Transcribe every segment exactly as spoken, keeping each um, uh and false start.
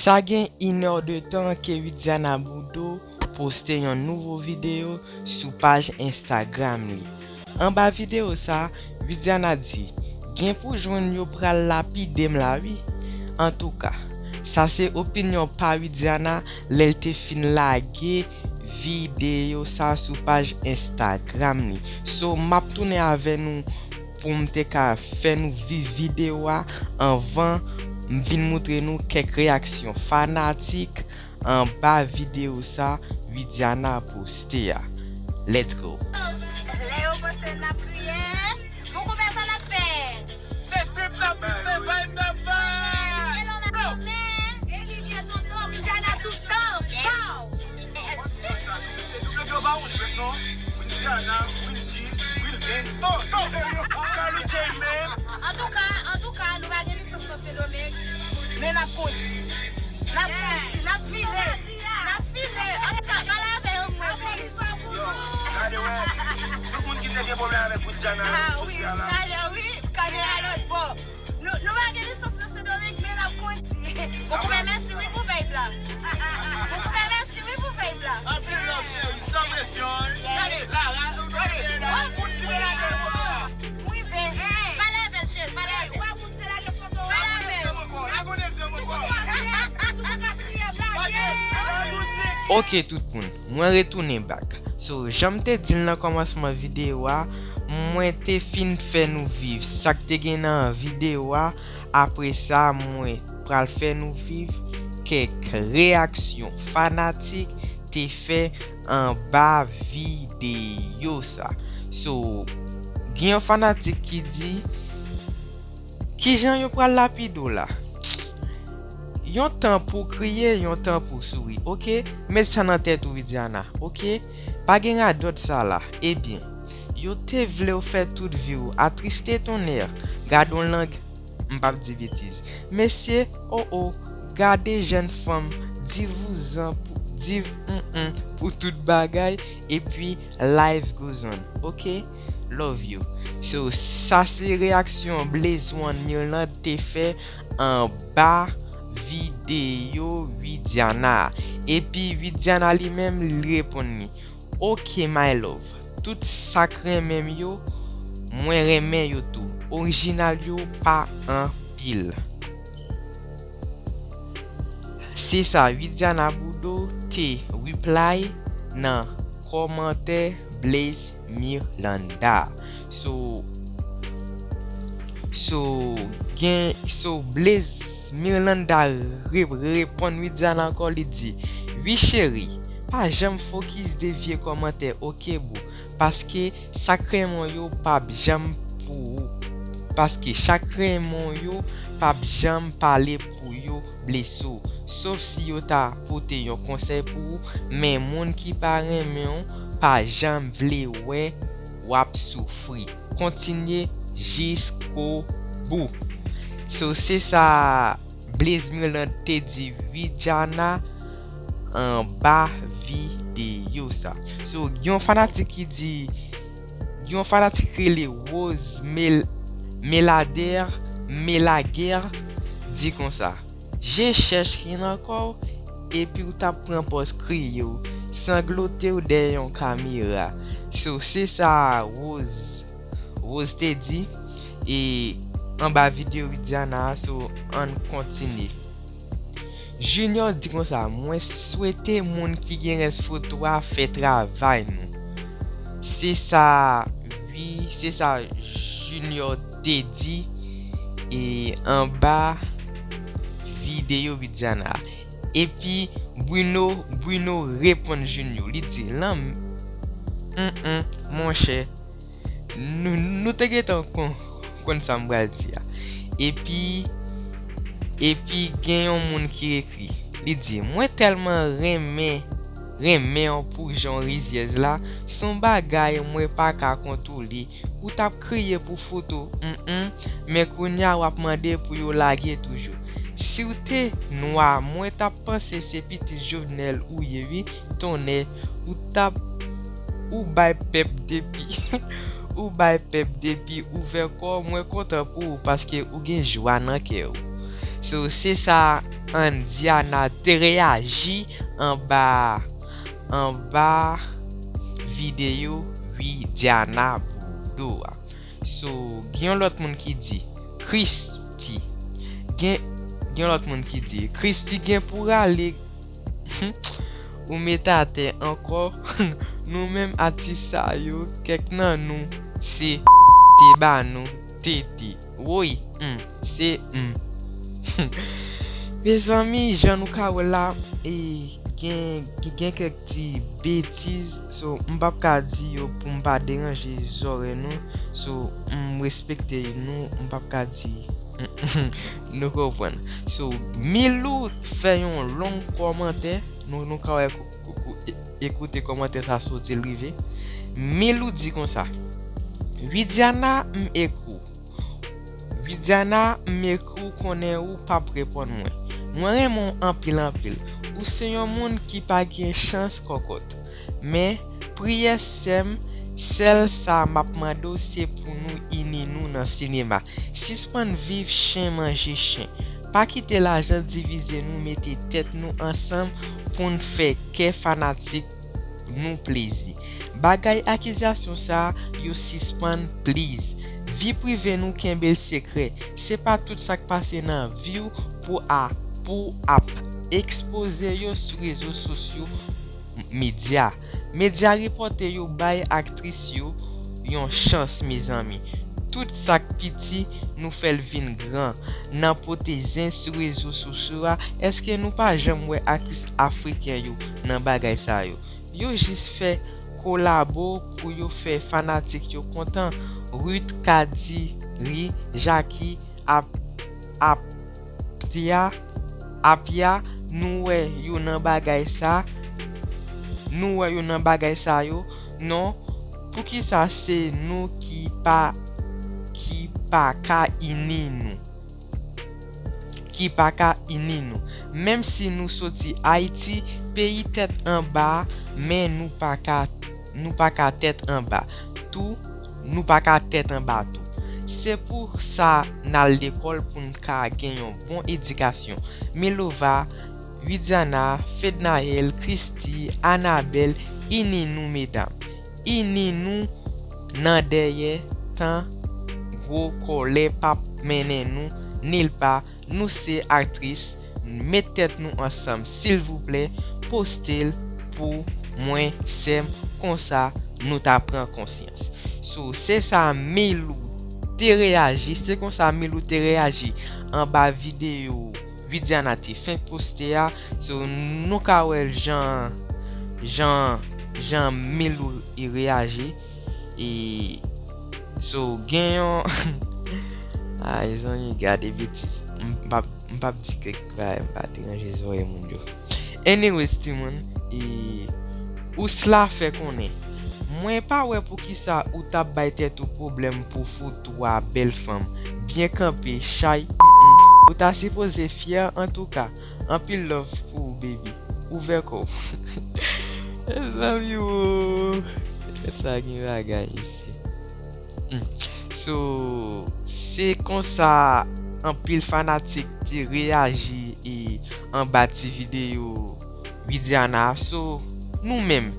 Sa gen inèdtan ke Widiana Boudreau poste yon nouvo videyo sou paj Instagram li. Anba videyo sa, Widiana di, "Gen pou jwenn yo pral lapide m la wi." Antouka, sa se opinyon pa Widiana lè l te fin lage videyo sa sou paj Instagram li. So, m ap tounen avè nou pou m te ka fè nou viv videyo a anvan m vin moutre nou kèk reyaksyon fanatik anba videyo sa Widiana poste a. Let's go! Lè yo poste n ap kriye, pou koupe sa n ap fè. Se tip n ap viv, se vibe n ap vibe! Hello, ma belle-mère! E rivyè tonton, Widiana tout tan! Pow! Double J pa yon jwèt non. Widiana, Will G, Will Dance. Oh, oh, Carlou J, man. Antouka, antouka, nou pa gen lisans nan Sendomeng, men n ap kondi. N ap kondi, n ap file, n ap file. Antouka, pale avè yo, mwen, please. Yo, gade wè, tout moun ki te gen pwoblèm avèk Widiana, ah wi, talè wi, kamera lòt bò. Nou, nou pa gen lisans nan Sendomeng, men n ap kondi. Bon, koupe mèsi wi pou vibe la. Bon, koupe mèsi wi pou vibe la. Anpil love, cheri, san presyon, wi. Gade, la, la, gade, la. Wè moun ki te lage foto a. M rive. Pale avè l, cheri, pale avè l. Wè moun ki te lage foto a. Pale avè l. Ok, tout moun. Mwen retounen back. So, jan m te di l nan kòmansman videyo a, mwen te fin fè nou viv sa k te gen nan videyo a. Apre sa, mwen pral fè nou viv kèk reyaksyon fanatik te fè anba videyo sa. So, gen yon fanatik ki di, "Kijan yo pral lapide w la? Yon tan pou w kriye, yon tan pou w souri, oke? Met sa nan tèt ou, Widiana, oke? Pa gen radòt sa la." Ebyen, yo te vle w fè tout vi w atriste tonnè. Gad on lang, m p ap di betiz. Mesye, o o, gade jèn fanm, di vouzan pou, di mm mm pou tout bagay, epi life goes on, oke? Love you. So, sa se reyaksyon Blaze One Mirlande te fè anba videyo Widiana a. Epi Widiana li menm, li reponn li, "Ok, my love. Tout sa k renmen m yo, mwen renmen yo tou. Orijinal yo pa anpil." Se sa Widiana Boudreau te reply nan kòmantè Blaze Mirlande. So, so, gen, so, Blaze Mirlande re-, reponn Widiana ankò, li di, "Wi cheri, pa janm fokis de vye kòmantè, oke boo, paske sa k renmen w yo p ap janm pou ou, paske sa k renmen w yo p ap janm pale pou yo blese w, sof si yo ta pote yon konsèy pou ou, men moun ki pa renmen w pa janm vle wè w ap soufri. Kontinye jiskobou." So, se sa Blaze Mirlande te di Widiana anba videyo sa. So, gen yon fanatik ki di, gen yon fanatik rele Rose Mel-, Melader, Melager, di konsa, "Je cherche rien encore, epi w t ap pran pòz kriye w, sanglote w dèyè yon kamera." So, se sa Rose, Rose te di, e anba videyo Widiana a, so, ann kontinye. Junior di konsa, "Mwen swete moun ki gen rès foto a fè travay nou." Se sa, wi, se sa Junior te di, e anba videyo Widiana a. Epi Bruno, Bruno reponn Junior, li di, "Lan, mm, mm, monchè, nou, nou te gentan kon-, konn sa m pral di a." Epi, epi gen yon moun ki ekri, li di, "Mwen tèlman renmen, renmen w pou jan w rizyèz la, s on bagay mwen pa ka kontwole. Ou t ap kriye pou foto, mm, mm, men kounye a w ap mande pou yo lage toujou. Si w te nwa, mwen t ap panse se pitit Jovenel ou ye wi, tonnè, ou t ap, ou bay pèp depi, ou bay pèp depi ouvè kò w, mwen kontan pou ou paske ou gen jwa nan kè w." So, se sa Andiana te reyaji anba, anba videyo Widiana Boudou a. So, gen yon lòt moun ki di, Christy. Gen, gen yon lòt moun ki di, Christy gen pou rale ou met atè ankò. Nou menm atis sa yo, kèk nan nou se te ba nou tete. Woy, hmm, se hmm. Mezanmi, jan nou ka wè la, e gen, gen kèk ti betiz, so m p ap ka di yo pou m pa deranje zòrèy nou, so m respekte nou, m p ap ka di nou konprann. So, Milou fè yon long kòmantè, nou, nou ka wè kou-, kou-, kou-, e-, ekoute kòmantè sa soti l rive. Milou di konsa, Widiana, m ekri w. Widiana, m ekri w konnen ou p ap reponn mwen. Mwen renmen w anpil anpil. Ou se yon moun ki pa gen chans kòkòt. Men, priyè sè m, sèl sa m ap mande w se pou nou ini nou nan sinema. Sispann viv chen manje chen. Pa kite lajan divize nou, mete tèt nou ansanm pou n fè kè fanatik nou plezi. Bagay akizasyon sa yo sispann, please. Vi prive nou kenbe l sekrè. Se pa tout sa k pase nan vi w pou a, pou ap ekspoze yo sou rezo sosyo, medya. Medya repòte yo bay aktris yo yon chans, mezanmi. Tout sa k piti, nou fè l vin gran. Nan pote zen sou rezo sosyo a, èske nou pa janm wè aktris afriken yo nan bagay sa yo? Yo jis fè kolabo pou yo fè fanatik yo kontan. Ruth, Kadiri, Jackie, ap, ap, Apia, Apia, nou wè yo nan bagay sa, nou wè yo nan bagay sa yo, non, poukisa se nou ki pa, ki pa ka ini nou? Ki pa ka ini nou. Menm si nou soti Ayiti, peyi tèt anba, men nou pa ka, nou pa ka tèt anba tou, nou pa ka tèt anba tou. Se pou sa n al lekòl pou n ka gen yon bon edikasyon. Milova, Widiana, Fednaelle, Christy, Anabelle, ini nou medam. Ini nou nan dèyè tan gwo kòlè p ap mennen nou nilpa. Nou se aktris, met tèt nou ansanm silvouplè, poste l pou mwen sè m, konsa nou ta pran konsyans. So, se sa Milou te reyaji, se konsa Milou te reyaji anba videyo Widiana te fenk poste a. So, nou ka wè jan, jan, jan Milou reyaji. E, so, gen yon, ay, zanmi, gade betiz. M p ap, m p ap di kèk bagay, m pa deranje zòrèy moun yo. Anyways, timoun, e, Ousla fè konnen, mwen pa wè poukisa ou t ap bay tèt ou pwoblèm pou foto a, bèl fanm. Byen kanpe, chay, mm, mm. Ou ta sipoze fyè, antouka. Anpil love pou ou, baby. Ouvè kò w. Mezanmi, wo. Fèt sa gen bagay isi. Hmm. So, se konsa anpil fanatik te reyaji e anba ti videyo Widiana. So, nou menm,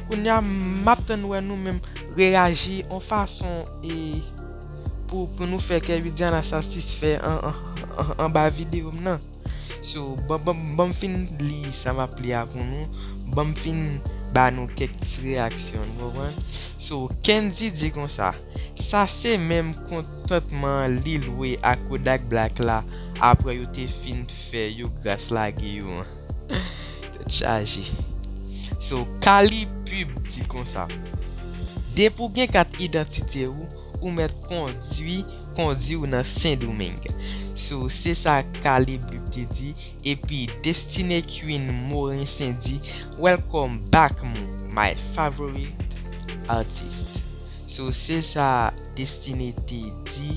kounye a, m ap tann wè nou menm reyaji yon fason e pou, pou nou fè kè Widiana satisfè an, an, an, anba videyo m nan. So, ban, ban, ban m fin li sa m ap li a pou nou. Ban m fin ba nou kèk ti reyaksyon, nou konprann? So, Kendy di konsa, sa se menm kontantman Lil Wayne ak Kodak Black la, apre yo te fin fè yo gras lage yo an. Tèt chaje. So, Kali Pub di konsa, depi w gen kat idantite ou, ou mèt kondwi, kondwi w nan Sendomeng. So, se sa Kali Pub te di. Epi Destiny Queen Morin Cindy, welcome back, my favorite artist. So, se sa Destiny te di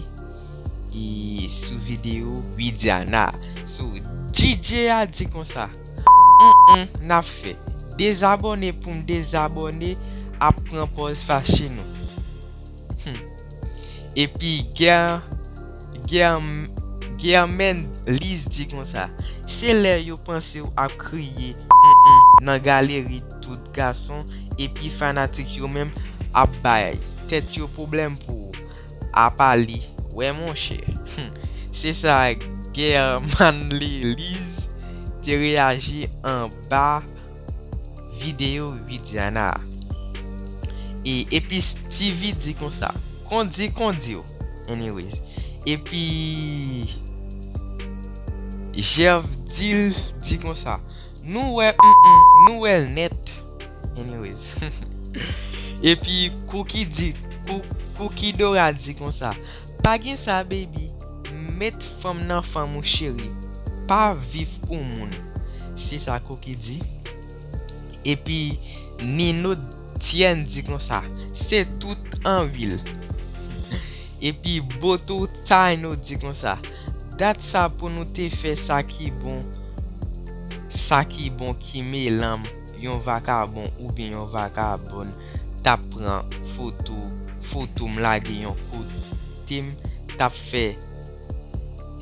e sou videyo Widiana. So, D J a di konsa, mm, mm, n ap fè. Dezabòne pou m dezabòne ap pran pòz fache nou. Hmm. Epi Guer-, Guer-, Germaine Lise di konsa, se lè yo panse w ap kriye mm, mm, nan galeri tout gason epi fanatik yo menm ap bay tèt yo pwoblèm pou ou. Apa li, wè monchè. Se sa Germaine Lise te reyaji anba videyo Widiana a. E, epi Stevie di konsa, kondi kondi w. Anyways. Epi Gervdil di konsa, nou wè mm, mm, nou wè l nèt. Anyways. Epi Cookie di, Coo- Cookie Dora di konsa, pa gen sa baby, met fanm nan fanm ou cheri, pa viv pou moun. Se sa Cookie di. Epi Nino Tienne di konsa, se tout an wil. Epi Boto Taino di konsa, dat sa pou nou te fè sa ki bon, sa ki bon ki melanm yon vakabon oubyen yon vakabòn t ap pran foto, foto m lage yon kote m t ap fè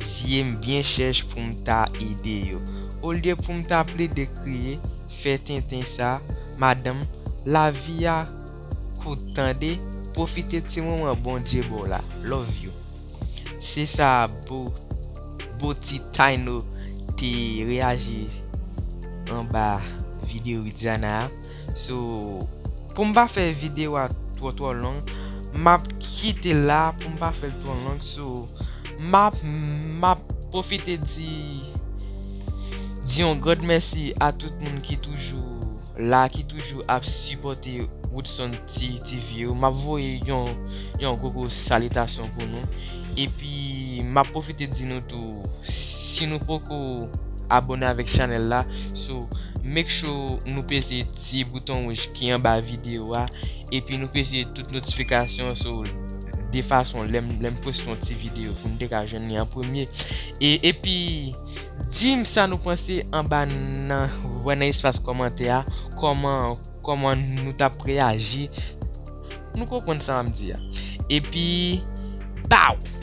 zye m byen chèch pou m ta ede yo. Olye pou m ta plede kriye, fè tenten sa, madanm, lavi a kout tande, pwofite ti moman Bondye ba w la. Love you. Se sa Bo, Boti Taino te reyaji anba videyo Widiana a. So, pou m pa fè videyo a twò twò long, m ap kite la pou m pa fè l twò long. So, m ap, m ap pwofite di, di yon grand mèsi a tout moun ki toujou la, ki toujou ap sipòte Woodson T- TV yo. M ap voye yon, yon gwo gwo salitasyon pou nou. Epi, m ap pwofite di nou tou, si nou poko abòne avèk chanèl la, so, make sure nou peze ti bouton wouj ki anba videyo a, epi nou peze tout notifikasyon, so, de fason, lè m, lè m poste yon ti videyo, pou nou te ka jwenn li an premye. E, epi, di m sa nou panse anba nan, wè nan espas kòmantè a, kòman, kòman nou t ap reyaji. Nou konprann sa m ap di a. Epi, baw!